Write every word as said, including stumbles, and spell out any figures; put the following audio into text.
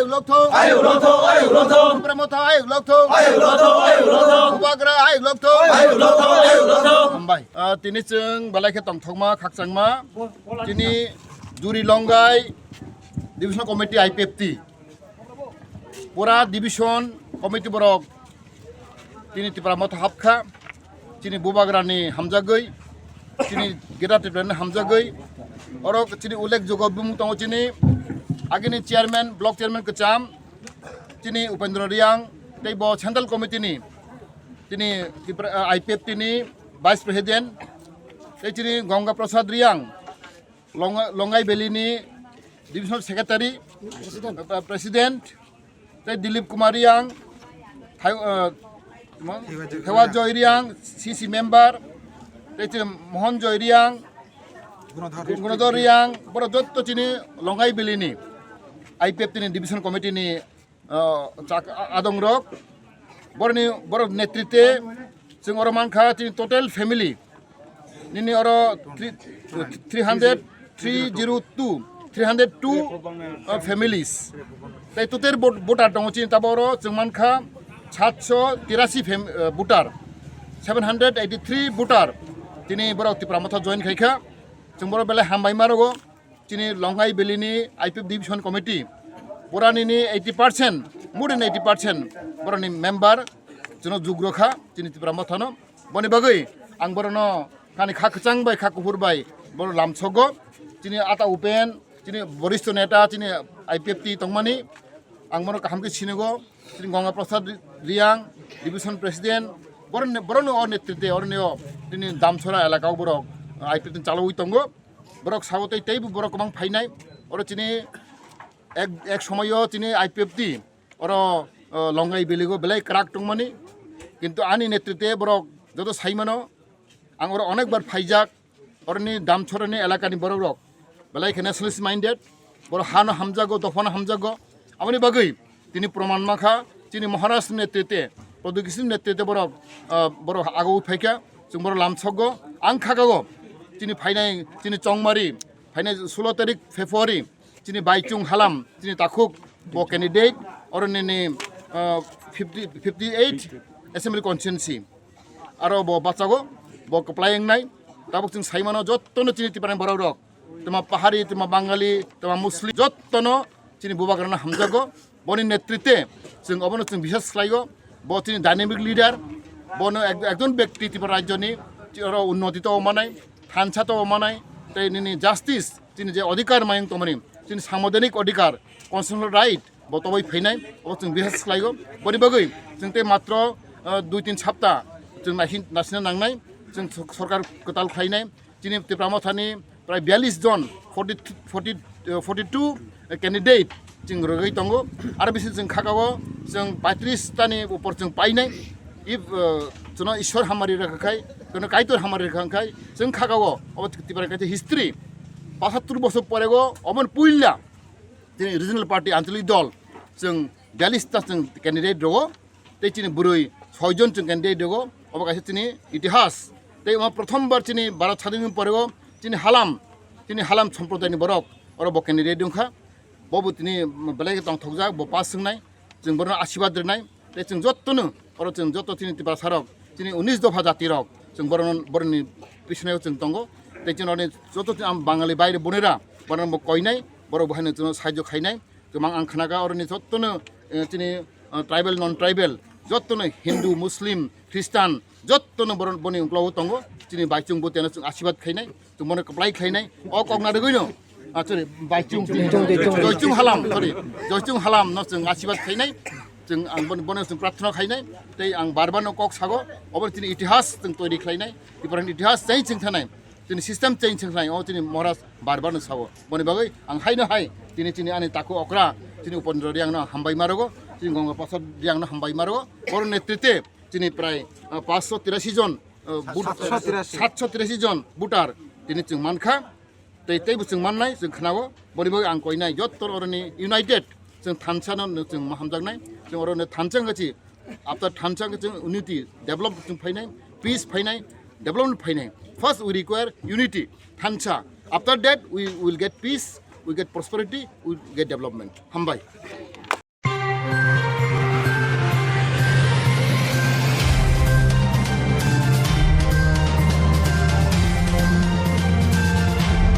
Ayuk lokthok. Ayuk lokthok, ayuk lokthok. Tipra Motha ayuk lokthok. Ayuk lokthok, ayuk lokthok. Bubagra ayuk lokthok. Ayuk lokthok, ayuk lokthok. Hambai. Ah, tini chwng belai khe tongthokma, khakchangma. Tini Juri Longai Division Committee I P F T. Pura Division Committee borok tini Tipra Motha hapkha, chini Bubagrani hamjagwi, chini Greater Tipraland hamjagwi, oro chini ullekh jogo bumung tongo chini agini chairman, block chairman kwcham, chini Upendra Riang, tei bo Central Committee ni, chini Tipra, ah, I P F T ni Vice President, tei chini Ganga Prasad Riang, Longa-, Longai Valley ni Divisional Secretary, President. Uh, President, tei Dilip Kumar Riang, Thai-, uh, tamo? Thewa Joy Riang, C C member, tei chini Mohan Joy Riang, Gunodhar Riang, borok jotto chini Longai Valley ni I P F T ni Division Committee ni, uh, chak-, a-, adong rok, boroni, borok netrite, chwng oro mankha chini total family nini oro three, three hundred, three zero two, three hundred two, uh, families. Tei total vot-, voter tongo chini tabok oro chwng mankha satsho tirashi fam-, uh, voter, seven hundred eighty three voter. Tini borok Tipra Motha join khaikha. Chwng borok belai hambai ma rogo. Chini Longai Valley ni I P F Division Committee, borani ni eighty percent, more than eighty percent borani member chwngno jugro kha, chini Tipra Mothano. Boni bagwi ang borokno ani kha kwchang bai, kha kuphur bai borok lamsogo. Chini Ata Upen, chini boristo neta, chini I P F T tongmani, ang bono kaham khe sinigo. Chini Ganga Prasad Riang, Division President, borokni, borokni o netrite, oroni o chini Damsora elaka o borok I P F T chalaui tongo. Borok sao tei, teibo borok kwbang phainai. Oro chini ek, ek somoyo chini I P F T oro, o, Longai Valley o belai kwrak tongmani. Kintu ani netrite borok joto saimano, ang oro onekbar phaijak. Oroni Damsora ni elakani borok rok belai khe nationalist minded, borok hano hamjago, dophano hamjago. Aboni bagwi tini proman mankha, chini Maharaj ni netrite, Pradyot Kishore ni netrite borok, ah, borok ago phaikha, chwng borok lamsogo. Ang khakago, chini phainai, chini chongmari, phainai sulo tarik February, chini Baichung Halam, chini takhuk bo candidate, oro nini, ah, fifty, fifty eight assembly constituency. Aro bo bachago, bo kwplai wngnai. Tabuk chwng saimano jottono chini Tiprani borok rok, tama Pahari, tama Bangali, tama Muslim, jottono chini Bubagrano hamjago. Boni netrite chwng obono chwng biswas khlaigo. Bo chini dynamic leader, bono ek-, ekjon bekti Tripura rajyoni oro unnoti to manai, thansa to manai, tei nini justice, chini je odhikar mayung tongmani, chini sanbidhanik odhikar, constitutional right, bo toboi phainai, obo chwng biswas khlaigo. Boni bagwi chwng tei matro, ah, dui tin sapta chwng naisin-, naisina nangnai, chwng sor-, sorkar kwtal khlainai. Chini Tipra Mothani prai biyalish jon, forty, forty, eh, forty two candidate chwng rwgwi tongo. Aro bisi chwng khakao chwng paitris tani upor chwng painai. If, eh, chwngno Ishwar hamari rwkha khai, chwngno Kaitor hamari rwkha khai, chwng khakao obo Tipra kaisa history. Pachattur bosor porego obo puila chini regional party anchalik dol chwng biyalish ta chwng candidate rwo. Tei chini bwrwi soi jon chwng candidate rwo, obo kaisa chini itihas. Tei omo prothom bar chini Bharat sadin ni porego chini halam, chini halam somprodai ni borok oro bo candidate wngkha. Bo bo tini belai khe tongthokjak, bo pass wngnai, chwng bono asirwad rwnai. Tei chwng jottono oro chwng jotto chini Tiprasa rok, chini unis dopha jati rok, chwng boron-, boroni pisoneo chwng tongo. Tei chini oroni jotto chini ang Bangali baire bonera, borok bo koinai, borok bo haino chwngno sahajyo khainai. Kwbang ang khnakha oroni jottono, eh, chini, eh, tribal, non tribal, jottono Hindu, Muslim, Christian, jottono boron-, boni uklogo tongo. Chini baichung bwteno chwng asirwad khainai, chwng bono kwplai khlainai. O kok narwgwino, ah, sorry, baichung, joichung halam, sorry, joichung halam no chwng asirwad khainai. Chwng ang boni, bono chwng prarthana khainai. Tei ang bar bar no kok sago, obo chini itihas chwng toiri khlainai, Tiprani itihas change chwng thanai. Chini system change wngkha, o chini Maharaj bar bar no sao. Boni bagwi ang haino hai, chini, chini ani takhuk okra, chini Upendra Riang no hambai ma rwgo, chini Ganga Prasad Riang no hambai ma rwgo. Oro netrite chini prai, ah, paanch sho tirashi jon, ah, but-, satsho tirashi. Satsho tirashi jon voter tini chwng mankha. Tei, teibo chwng mannai, chwng khnao. Boni bagwi ang koinai, jotto oroni united, chwng thansa no chwng ma hamjaknai. Chwng oroni thansa wngkha chi, after thansa wngkha chwng unity, develop chwng phainai, peace phainai, development phainai. First we require unity, thansa. After that we will get peace, we get prosperity, we get development. Hambai.